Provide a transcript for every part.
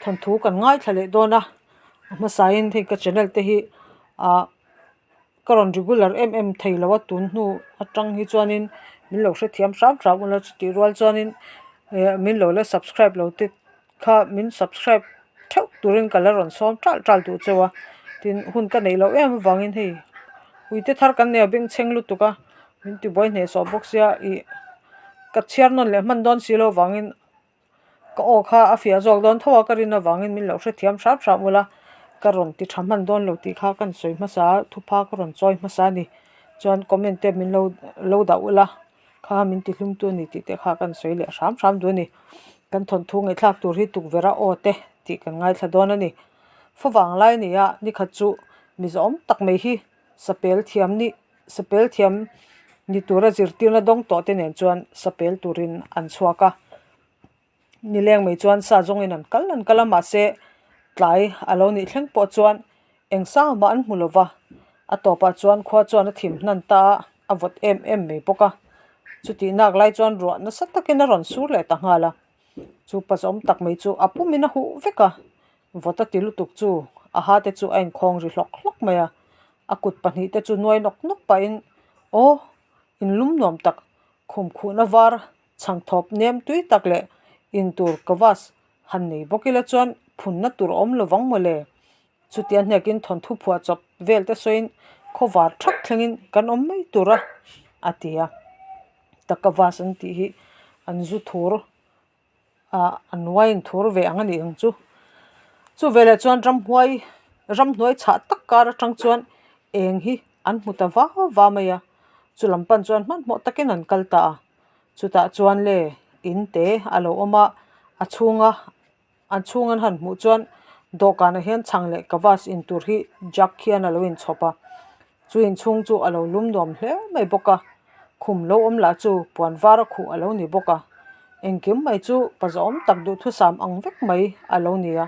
Thawnthu kan ngaithla leh dawn a, a hmasain hei ka channel te hi ah ka rawn regular em em thei lo a tun hnu atang hi chuanin min lo hrethiam hram hram ula chutih rual chuanin eh min lo la subscribe lo te kha min subscribe theuh turin ka la rawn sawm tal tal duh cheu a tin hun ka neih loh em avangin hei uite thar kan nei a bengchheng lutuk a min tibuai hnehsawh bawk sia ih ka chhiar nawn leh hman dawn si lo avangin. Ka aw kha a fiah zawk dawn tho a, ka rin avangin min lo hrethiam hram hram ula, ka rawn ti tha hman dawn lo tih kha ka sawi hmasa a, thupha ka rawn chawi hmasa a ni. Chuan comment te min lo lo dah ula, kha min ti hlum tu a ni tih te kha ka sawi leh hram hram duh a ni. Kan thawnthu ngaihthlak tur hi tukverh a aw te tih kan ngaithla dawn a ni. Favang lai a ni a, nikhat chu mizawm tak mai hi sapel thiam nih sapel thiam ni tura zirtirna dawng tawh te nen chuan sapel turin an chhuak a nileng mai chuan sa zawngin an kal an kal a mahse tlai a lo nih thleng pawh chuan eng sang mah an hmu lo va a tawpah chuan khua chuan a thim hnan ta a a vawt em em mai bawk a chutih nak lai chuan ruah nasa takin a rawn sur leh ta nghal a chu pazawm tak mai chu a pumin a huh vek a vawt a ti lutuk chu a ha te chu a inkhawng ri hlawk hlawk mai a. A kut pahnihte chu nuai nawk nawk pahin aw in lum nuam tak khum khuhna var chhang thawp nem tui tak leh in tur kavas han nei bawk ila chuan phunna tur a awm lo vang mawle. Chutia hnekin thawnthu phuah chawp vel te sawiin khawvar thak thlengin kan awm mai tur a a ti a. Takavas an tih hi an zu thur. ah an wine thur ve ang a nih ang chu chu veleh chuan ramhuai ramhnuai chhah tak kar atang chuan eng hi an hmu ta va va mai a chu lam pan chuan hmanhmawh takin an kal ta a chutah chuan le in te a lo awm a a chhunga an chhung an han hmuh chuan dawhkanah hian chhang leh kavas in tur hi jug hian a lo inchhawp a. Chu inchhung chu a lo lum nuam hle mai bawk a, khum lo awm lah chu puan var a khuh a lo ni bawk a, engkim mai chu pazawm tak duhthusam ang vek mai a lo ni a.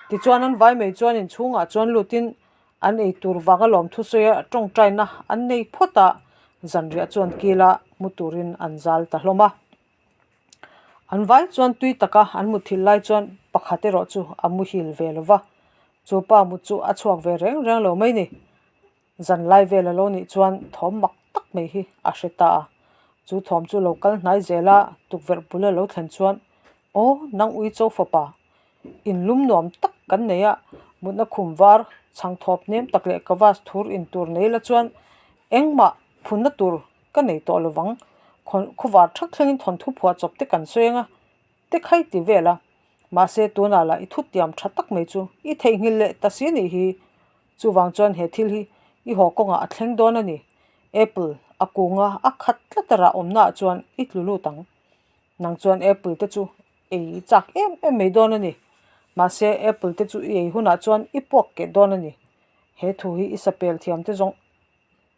Tichuan an vai mai chuan inchhungah chuan lutin an ei tur vang a lawm thusawi a tawngtaina an nei phawt a, zanriah chuan kila hmu turin an zal ta hlawm a. An vai chuan tui taka an muthilh lai chuan pakhat erawh chu a muhil ve lo va, chu pa mut chu a chhuak ve reng reng lo mai ni. Zan lai vel a lo nih chuan thawm mak tak mai hi a hre ta a, chu thawm chu lo kal hnai zel a, tukverh bul a lo thlen chuan, Aw, nang ui cho fapa, in lum nuam tak kan nei a, mutna khum var chhang thawp hnem tak leh ka vas thur in tur nei la chuan engmah phunna tur ka nei tawh lo vang, khawvar thak thlengin thawnthu phuah chawp te kan sawi anga te khai ti vel a, mahse tunah lah i thutiam tha tak mai chu i theihnghilh leh ta si nih hi. Chuvang chuan he thil hi i haw kawngah a thleng dawn a ni. Apple a kunga a khat tlat a rah awmnaah chuan i tlu lut ang. Nang chuan apple te chu ei i chak em em mai dawn a ni. Mahse apple te chu i ei hunah chuan i puak keh dawn a ni. He thu hi i sapel thiam te zawng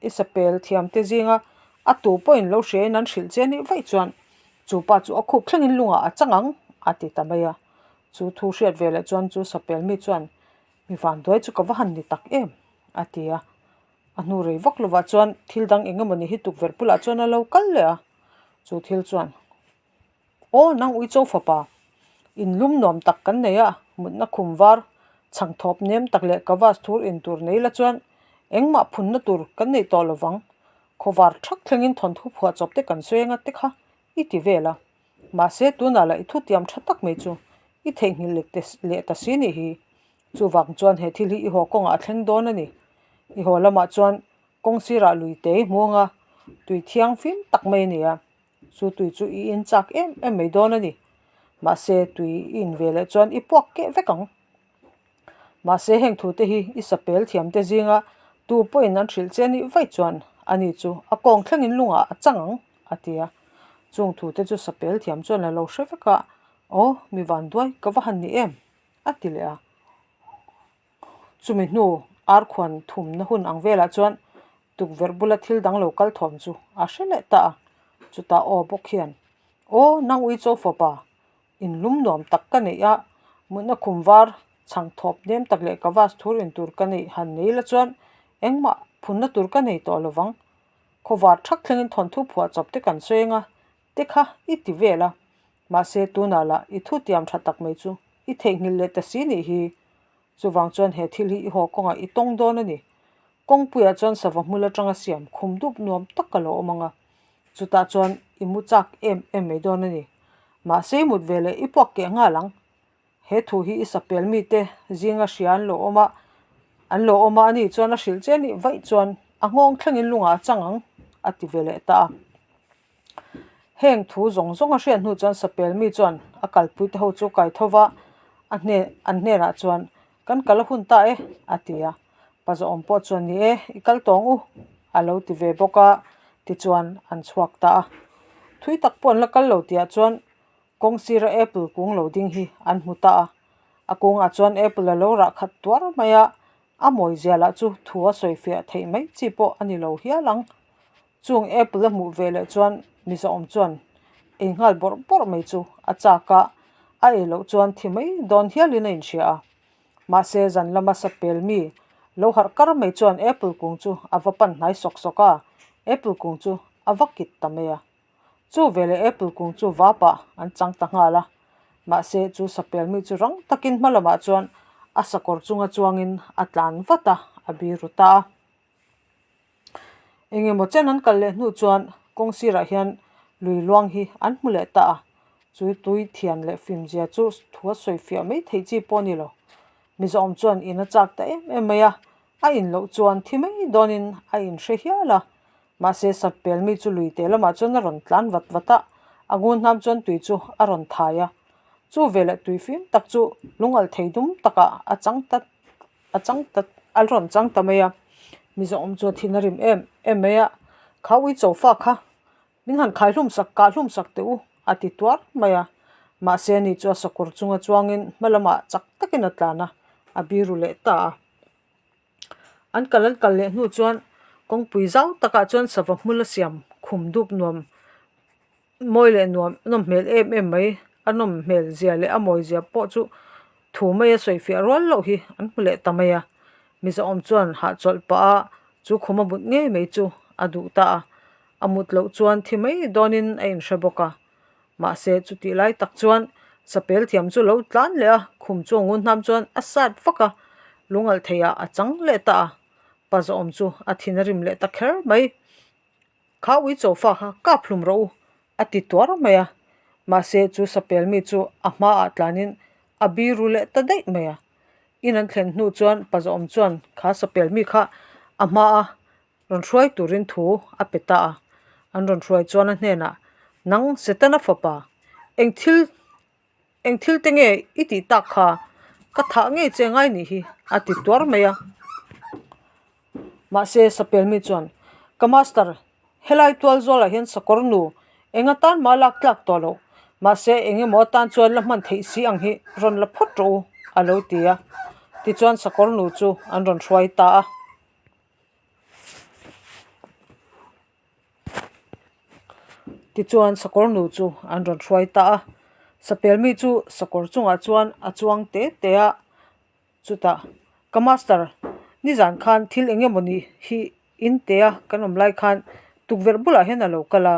i sapel thiam te zinga a tu pawhin lo hriain an hrilh che anih vaih chuan chu pa chu a khup thlengin lungah a chang ang a ti ta mai a. Chu thu hriat ve leh chuan chu sapel mi chuan Mi vanduai chu ka va han ni tak em? a ti a. A hnu rei vak lovah chuan thil dang eng emawni hi tukverh bulah chuan a lo kal leh a. Chu thil chuan, Aw nang Uicho fapa, in lum nuam tak kan nei a, mutna khum var chhang thawp nem tak leh ka vas thur in tur nei la chuan engmah phunna tur kan nei tawh lovang. Khawvar thak thlengin thawnthu phuah chawp te kan sawi anga te kha i ti vel a. Mahse tunah lah i thutiam tha tak mai chu i theihnghilh leh ta si nih hi. Chuvang chuan he thil hi i haw kawngah a thleng dawn a ni. I haw lamah chuan kawng sirah lui te i hmuang a, tui thiangfim tak mai a ni a. Chu tui chu i in chak em em mai dawn a ni. Mahse tui i in ve leh chuan i puak keh vek ang. Mahse heng thute hi i sapel thiamte zinga tu pawhin an hrilh che anih vaih chuan ani chu a kawng thlengin lungah a chang ang a ti a. Chung thute chu sapel thiam chuan a lo hre vek a, Aw mi vanduai ka va han ni em? a ti leh a. Chumi hnu arkhuan thumna hun ang velah chuan tukverh bula thil dang lo kal thawm chu a hre leh ta a. Chutah aw bawk hian, Aw nang ui chaw fapa, In lum nuam tak ka neih a, mutna khum var chhang thawp nem tak leh ka vas thur in tur ka neih han nei la chuan engmah phunna tur ka nei tawh lovang. Khawvar thak thlengin thawnthu phuah chawp te kan sawi anga te kha i ti vel a, mahse tunah lah i thutiam tha tak mai chu I theihnghilh leh ta si nih hi. Chuvang chuan he thil hi i haw kawngah i tawng dawn a ni. Kawngpuiah chuan sava hmul atanga siam khum dup nuam tak a lo awm ang a, chutah chuan i mu chak em em mai dawn a ni. Mahse i mut veleh i puak keh nghal ang. He thu hi i sapel mite zinga hria an lo awm a, an lo awm a a nih chuan a hrilh che nih vaih chuan a nghawng thlengin lungah a chang ang a ti ve leh ta a. Heng thu zawng zawng a hriat hnu chuan sapel mi chuan a kalpui te ho chu kai tho va, a hnen an hnenah chuan kan kal a hun ta e a ti a. Pa zawhawm pawh chuan ni e i kal tawng u a lo ti ve bawk a tichuan an chhuak ta a. Thui tak pawh an la kal lo tihah chuan Kawng sira apple kung lo ding hi an hmu ta a, a kungah chuan apple a lo rah khat tuar mai a, a mawi zia lah chu thu a sawi fiah theih mai chi pawh a ni lo hial ang. Chung apple a hmuh ve leh chuan Mizoawm chuan ei nghal bawrh bawrh mai chu a chak a, a ei loh chuan thi mai dawn hialin a inhria a. Mahse zan lama sapel mi lo harh kar mai chuan apple kung chu a va pan hnai sawk sawk a, apple kung chu a va kit ta mai a. Chu veleh apple kung chu vapah an chang ta nghal a, mahse chu sapel mi chu rang takin hma lamah chuan a sakawr chunga chuangin a tlan vat a, a biru ta a. Engemaw chen an kal leh hnu chuan kawng sirah hian lui luang hi an hmu leh ta a, chu tui thian leh fimzia chu thu a sawi fiah mai theih chi pawh a ni lo. Mizoawm chuan in a chak ta em em mai a, a in loh chuan thi mai dawnin a inhre hial a. Mahse, Satpel mi chu lui teh lamah chuan a rawn tlan vat vat a, a ngun hnam chuan tui chu a rawn thai a. Chu veleh tui fim tak chu lungalh thei dum takah a chang ta a chang ta a rawn chang ta mai a. Mizoawm chu a thin a rim em em mai a, Kha ui cho fa kha min han khai hlum sak kah hlum sak teh u a ti tuar mai a. Mahse, ani chu a sakawr chunga chuangin hma lamah chak takin a tlan a, a biru leh ta a. An kal an kal leh hnu chuan kawngpui zau takah chuan sava hmul a siam khum dup nuam mawi leh nuam nawm hmel em em mai a nawm hmel zia leh a mawi zia pawh chu thu mai a sawi fiah rual loh hi an hmu leh ta mai a mizoawm chuan hahchawlh pah a chu khum a mut ngei mai chu a duh ta a a mut loh chuan thi mai dawnin a inhre bawk a. Mahse, chutih lai tak chuan sapel thiam chu lo tlan leh a, khum chu a ngun hnam chuan a sat vak a, lungalh theiah a chang leh ta a, pa zawhawm chu a thin a rim leh ta kher mai. Kha ui chaw fa kha kap hlum rawh u, a ti tuar mai a. Mahse, chu sapel mi chu a hmaah tlanin a biru leh ta daih mai a. In an thlen hnu chuan pa zawhawm chuan kha sapel mi kha a hmaa Rawn hruai turin thu a pe ta a. An rawn hruai chuan a hnenah, Nang Setana fapa, eng thil eng thil te nge i tih tak kha? Ka thah ngei che ngai nih hi, a ti tuar mai a. Mahse, Sapelmi chuan, Ka master, helai tual zawlah hian sakawr nu eng atan mah lak tlak tawh loh. Mahse, eng emaw atan chuan la hman theih si ang hi rawn la phawt rawh u, a lo ti a. Tichuan sakawr nu chu an rawn hruai ta a. Tichuan sakawr nu chu an rawn hruai ta a, sapel mi chu sakawr chungah chuan a chuang te te a, chutah ka master nizan khan thil eng emawni hi in te a kan awm lai khan tukverh bulah hian a lo kal a,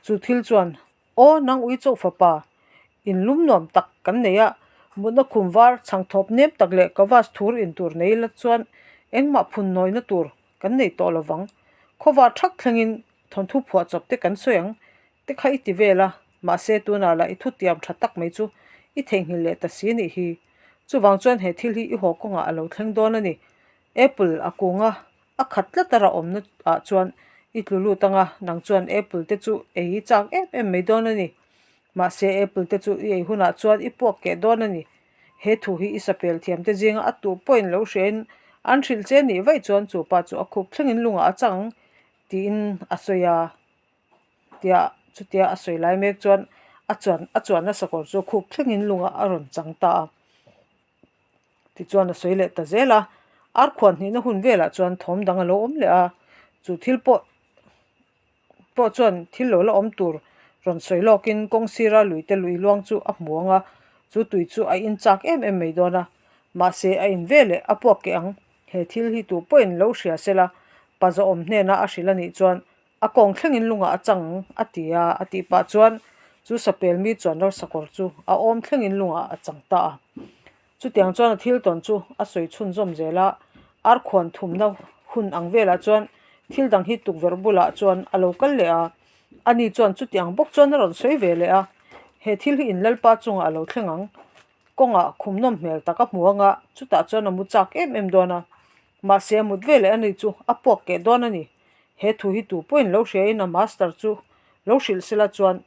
chu thil chuan Aw nang ui chauh fapa, in lum nuam tak kan nei a, mutna khum var chhang thawp nem tak leh ka vas thur in tur nei la chuan engmah phun nawina tur kan nei tawh lovang. Khawvar thak thlengin thawnthu phuah chawp te kan sawi ang te kha i ti vel a, mahse tunah lah i thutiam tha tak mai chu i theihnghilh leh ta si nih hi. Chuvang chuan he thil hi i haw kawngah a lo thleng dawn a ni. Apple a kung a, A khat tlat a rah awmna ah chuan i tlu lut ang a, nang chuan apple te chu ei i chak em em mai dawn a ni. Mahse apple te chu i ei hunah chuan i puak keh dawn a ni. He thu hi i sapel thiam te zinga a tuh pawhin lo hriain an hrilh che nih vaih chuan chu pa chu a khup thlengin lungah a chang ang tiin a sawi a. Tia chutia a sawi lai mek chuan a chuan a chuanna sakawr chu khup thlengin lungah a rawn chang ta a. Tichuan a sawi leh ta zel a, ar khuan hnihna hun velah chuan thawm dang a lo awm leh a, chu thil pawh pawh chuan thil lo la awm tur rawn sawi lawkin kawng sira lui te lui luang chu a hmu ang a, chu tui chu a in chak em em mai dawn a, mahse a in ve leh a puak keh ang, he thil hi tu pawhin lo hria sela pa zawhawm hnena a hrilh a nih chuan A kawng thlengin lungah a chang a ti a, a tih pah chuan chu sapel mi chuan ro sakawr chu a awm thlengin lungah a chang ta a. Chutiang chuan a thil tawn chu a sawi chhunzawm zel a, arkhuan thumna hun ang velah chuan thil dang hi tukverh bulah chuan a lo kal leh a, ani chuan chutiang bawk chuan a rawn sawi ve leh a, he thil hi in lalpa chungah a lo thleng ang. Kawngah khum nawm hmel tak a hmu ang a, chutah chuan a mu chak em em dawn a, mahse a mut veleh ani chu a puak keh dawn a ni. He thu hi tu pawhin lo hriain a master chu lo hrilh sela chuan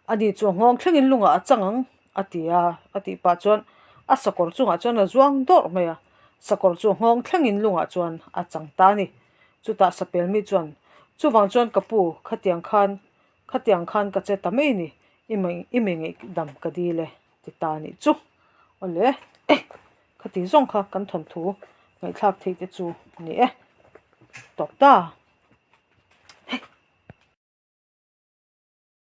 Ani chu nghawng thlengin lungah a chang ang, a ti a. A tih pah chuan a sakawr chungah chuan a zuang dawrh mai a. Sakawr chu nghawng thlengin lungah chuan a chang ta a ni. Chutah sapelmi chuan, Chuvang chuan ka pu, khatiang khan, khatiang khan ka che ta mai ni, i i mi ngaihdam ka dil e, ti ta a nih chu. Awle, khati zawng kha kan thawnthu ngaihthlak theih te chu a ni e. Tawp ta.